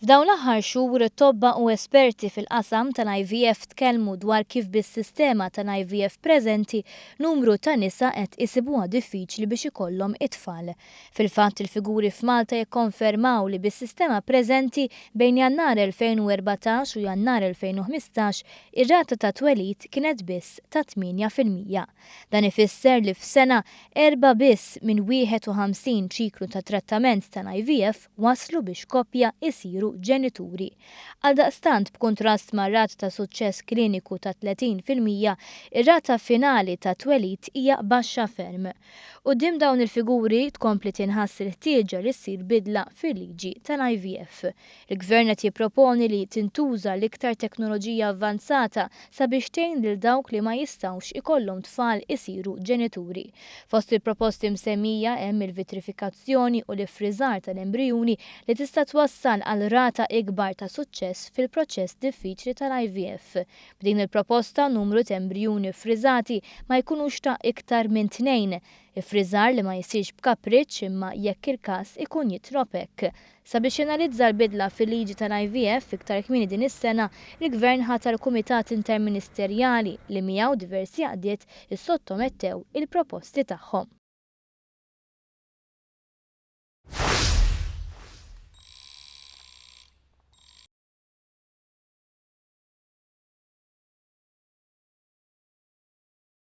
F'dawn l-aħħar xhur, tobba u esperti fil-qasam tal-IVF tkellmu dwar kif bis-sistema tal-IVF preżenti numru ta' nisa qed isibuha diffiċli biex ikollhom it-tfal. Fil-fatt, il-figuri f'Malta jikkonfermaw li bis-sistema preżenti bejn Jannar 2014 u Jannar 2015 ir-rata ta' twelid kienet biss ta' 8%. Dan ifisser li f'sena erbgħa biss minn 51 ċiklu ta' trattament tal-IVF waslu biex koppja isiru ġenituri. Għaldaqstant, b'kuntrast mar-rata ta' suċċess kliniku ta' 30%, ir-rata finali ta' twelid hija baxxa ferm. Quddiem dawn il-figuri tkompli tinħass il-ħtieġa li ssir bidla fil-liġi tal-IVF. Il-Gvern qed jipproponi li tintuża l-iktar teknoloġija avvanzata sabiex tgħin lil dawk li ma jistgħux ikollhom tfal isiru ġenituri. Fost il-proposti msemmija hemm il-vitrifikazzjoni u l-iffriżar tal-embrijuni li tista' twassal għal rata ikbar ta' suċċess fil-proċess diffiċli tal-IVF. B'din il-proposta numru ta' embrijuni ffriżati ma jkunux ta' iktar minn tnejn. Iffriżar li ma jsirx b'kapriċċ imma jekk il-każ ikun jitlob hekk. Sabiex janalizza l-bidla fil-liġi tal-IVF iktar kmieni din is-sena, il-Gvern ħatar kumitat interministerjali li miegħu diversi għaqdiet issottomettew il-proposti tagħhom.